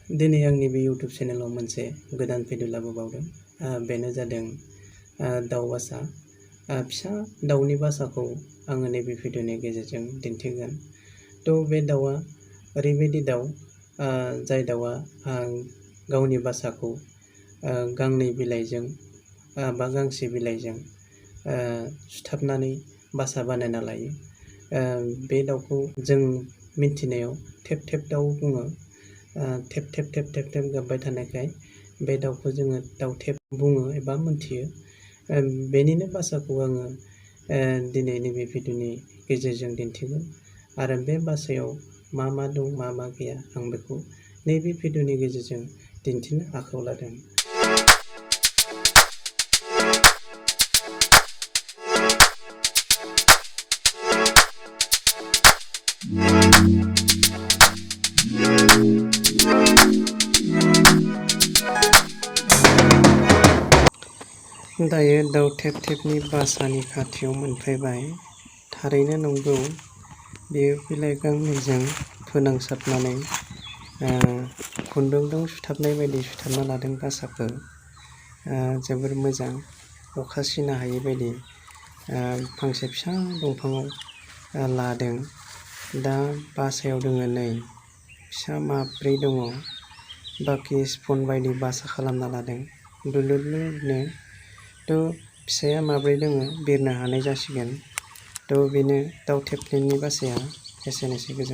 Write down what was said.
दिनै आंनि बे इउटुब चेनेलाव मोनसे गोदान भिडिअ लाबोबावदों। बेनो जादों दाउ बासा। फिसा दाउनि बासाखौ आङो नैबे भिडिअनि गेजेरजों दिन्थिगोन। बे दाउआ ओरैबायदि दाउ, जाय दाउआ गावनि बासाखौ गांनै बिलाइजों बा गांसे बिलाइजों सुथाबनानै बासा बानायना लायो। बे दाउखौ जों मिन्थिनायाव थेब थेब दाउ बुङो। थेब थेब थेब थेब थेब गाबबाय थानायखाय बे दाउखौ जोङो दाउथेब बुङो एबा मोनथियो। बेनिनो बासाखौ आङो दिनै नैबे भिडिअनि गेजेरजों दिन्थिगोन आरो बे बासायाव मा मा दं मा मा गैया आं बेखौ नैबे भिडिअनि गेजेरजों दिन्थिनो आखायाव लादों। दायो दाउ थेब थेबनि बासानि खाथियाव मोनफैबाय। थारैनो नंगौ, बेयो बिलाइ गांनैजों फोनांजाबनानै खुन्दुंजों सुथाबनाय बायदि सुथाबना लादों बासाखौ। जोबोर मोजां, अखा सिनो हायै बायदि फांसे फिसा दंफाङाव लादों। दा बासायाव दोङो नै फिसा माब्रै दङ। बाखि स्पन बायदि बासा खालामना लादों दुलुरनो। फिसाया माब्रै दङ बिरनो हानाय जासिगोन। बेनो दाउ थेब थेबनि बासाया। एसेनोसै, गोजोन्थों।